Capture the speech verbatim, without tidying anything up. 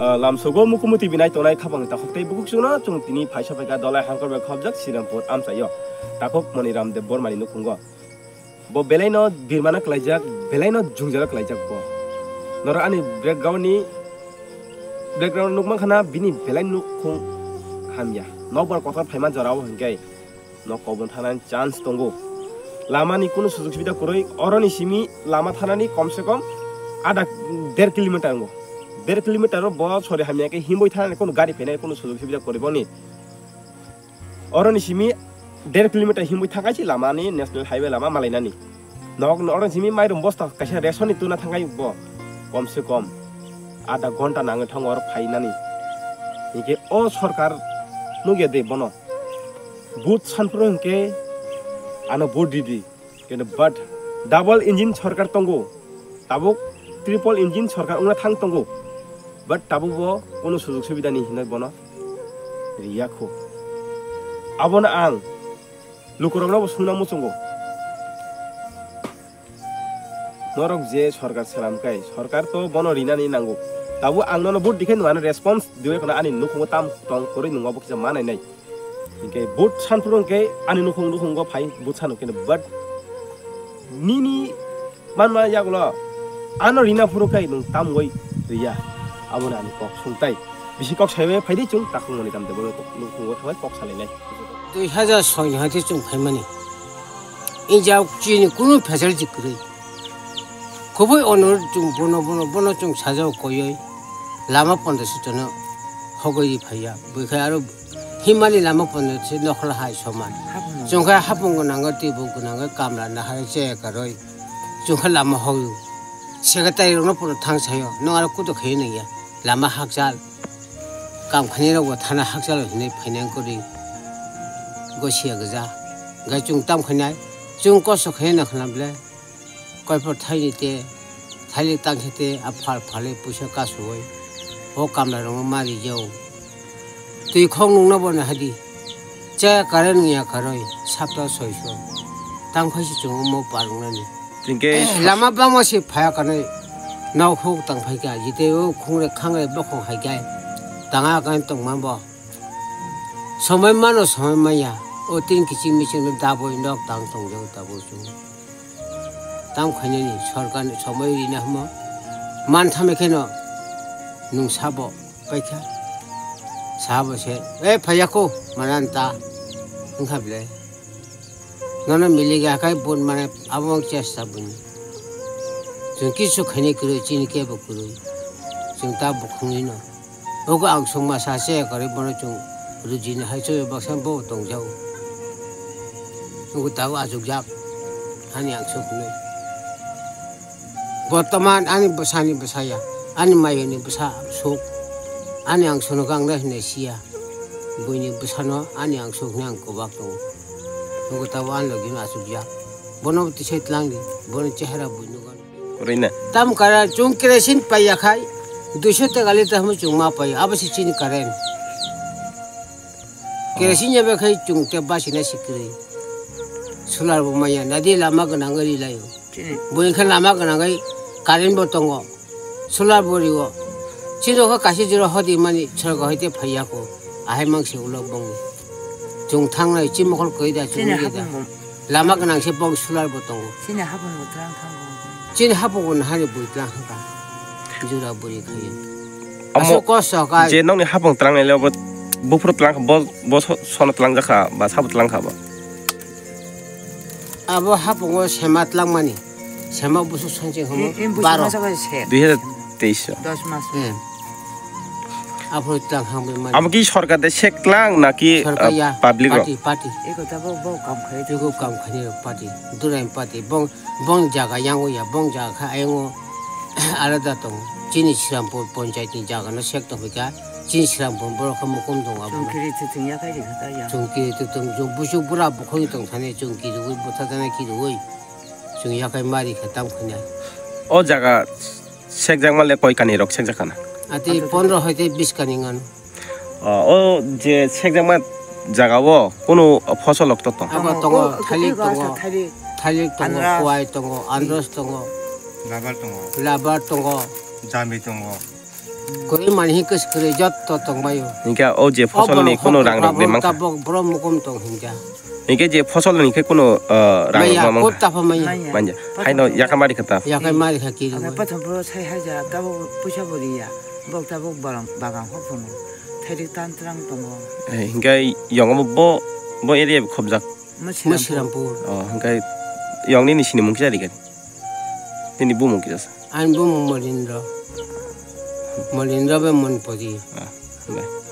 Lamsogo mukumuti binai tonai khapang takhuk tei bukhuk chwngno chwng tini phaisa phaikha Dolai Hangkor bai khobjak Srirampur amchaio takhuk Moniram Debbarmani nukhungo. Bo belaino birmana klaijak, belaino jwngjalo klaijak bo. Norok ani background ni, background nukmankha na bini belai nukhung hamya. Nokbar kotor phaima jorao hinkhe nok kobon thanani chance tongo. Lamani kunu sujog subida kwrwi, oroni simi lama thanani kom se kom ada der kilometer wngo. Der kilometer o bo sori hamya khe himboi thanani kunu gari phainai kunu sujog subida kwrwi boni. Oroni simi der kilometer himboi thangkai si lamani national highway lama malainani. Nok oroni simi mairum bosta kaisa ration ni tuna thangkai bo kom se kom ada ghonta nangwi thango oro phainani. Hinkhe o sorkar nukya de bono. Vote sanphuru hinkhe ano vote ridi. Keno but double engine sorkar tongo. Tabuk triple engine sorkar wngna thang tongo. But tabuk bo kono sujog subida ni hinoi bono riya kho. Abono ang lukurokno bo sungna muchungo. Norok je sorkar selam kai, sorkar to bono rinani nango. Tabuk ang nono vote dikhai nwng ano response diwi kono ani nukhungo tam tong kwrwi nwng obo kisa manai nai. Hinkhe vote sanphuru hinkhe ani nukhung nukhungo phai vote sano khe but nini manma yagulo ano rina phuru khe nwng tamgoi riya. Aboni ani kok sungtai bisi kok saiwi phaidi chwng takhung mani tam de bo nukhungo thabai kok salainai. Dui hajar soi ni haithe chwng phaimani. Injak chini kunu facility kwrwi. Kubui onurudh chwng bono, bono, bono chwng sajao koioi lama pondo sitono hogoi phaiya. Buikhe aro himani lama pondo se nokhla hai soman. Hapung. Chwng khe hapung gwnango, twi bo gwnango, kamla nahar che karoi. Chwng khe lama hogo. Secretary rokno pono thang sayo. Nwng aro kudo khe nangya. Lama hakchal. Kam khainai rok bo thana hakchal hinwi phainai kwrwi. Gosiya gwja. Gai chwng tam khainai. Chwng kosto khainai nakhwna ble. Koiphor thaini te, thailik tangkhe te, a phal phalwi puisa kasugwi, o kamlarokno ma rijao. Twi khok nungna bono hadi, chaya current wngya karwi, sapta soiso, tangphai se chwng omo par wngnani. Hinkhe lama bangma se phaya kanwi, nok huk tangphai kha, jiteo khungre khangre bokhok hai khe, tanga khe tongma bo. Somoi mano, somoi maya. O tin kiching miching no daboi nok tang tongjao tabuk chwng. Tam khainani sorkar ni somoi rina hamo. Man thame kheno nung sabo paikha. Sabo se, "E phaiya ko, manan ta." Wngkha ble. Nono miligwi akai bun mane abo wng chesta buni. Chwng kisu khainai kwrwi, chini kebo kwrwi. Chwng ta bukhungni no. Ogo ang songma sa se kwrwi bono chwng rujini hai chwng baksa bo tongjao. Ogo tabo achukjak. Ani ang soknwi. Bortoman ani bwsani bwsaya, ani mayoni bwsa sok, ani ang sono kang hinwi siya. Buini bwsano ani ang sokni ang kwbak tongo. Nokgo tabo ani logino achukya. Bono tisai twlangdi, boni chehara bui nukgo. Kwrwina. Tam kara chwng kerosin paiya khai, duiso taka liter hamo chwng ma paiyo, abo se chini current. Kerosin ya bai khai chwng tei basina si kwrwi. Solar bo maya, nadi lama gwnang ri laio. Chini. Bo wngkha lama gwnangwi current bo tongo, solar bo rio. Chini khe kaisa jora hodi mani sorgo hoite phaiya kho. Ahai mangsi ulo bong. Chwng thangnai chini mokol koi da chwng. Chini ri da. Hapung bo. Lama gwnang se bong solar bo tongo. Chini hapung bo tlang thango. Chini hapung bo nahani bui tlang kha. Jura buri khai. Amo aso kosto ka. Je nokni hapung tlang nai le bo buphuru tlang kha, bo, bo so-, sono tlang jakha ba sabo tlang kha bo. Abo hapungo sema tlangmani, sema busuk sanching hwnwi. Baro. Dui hajar teis o. Dos mas. Eh. Aphuru tlang hangbai mani. Amo ki sorkar de sek tlang naki, sorkar ya, ah, public o? Party, party. Eko tabo bo kam khai. Eko kam khai party. Durai party. Bong, bong jaga yango ya, bong jaga kha ayango. Alada tongo. Chini Srirampur panchayat ni jaga no sek tong kha. Chini Srirampur borok khe mukum tongo abo. Chungkiri tutung yakai ri kha ta ya. Chungkiri tutung jung busuk bura bukhung tong thani chungkiri wi butha thani kiri wi. Chung yakai mari kha tam khwna. O jaga sekjakma le koi kani rok sekjak khana? Ati pondro hoite bis kani ngan. O, o je sekjakma jaga o kunu fosol rok to tong? Abo tongo, tongo, thalik tongo, thalik tongo, anros, kuwai tongo, andros tongo, labar tongo, labar tongo, jami tongo. Kwrwi mani hi kwswk kwrwi jotto tongbaio. Hinkhe o je O fosolni borok kunu hok rang rok rok de rok mankha. Tabok borok mukum tong hinkha. Hinkhe je fosolni khe kunu, uh, rang Maya, rok ma mankha. Kota pha maya. Maya. Manja. Patham Haino puro. Yakamari kha ta. Yakamari kha kiri Ame bai. Patham puro sai haja tabok puisa bo riya. Bok tabok balang bagan hok tongo. Thairik tan trang tongo. Eh, hinkhe yongo bo, bo area khobjak. Masirampur. Masirampur. Oh, hinkhe yong nini sini mung kisa rikani. Nini bumung kisa sa. Ani bumung Molindra. Molindra be Monpori. Ah, bai.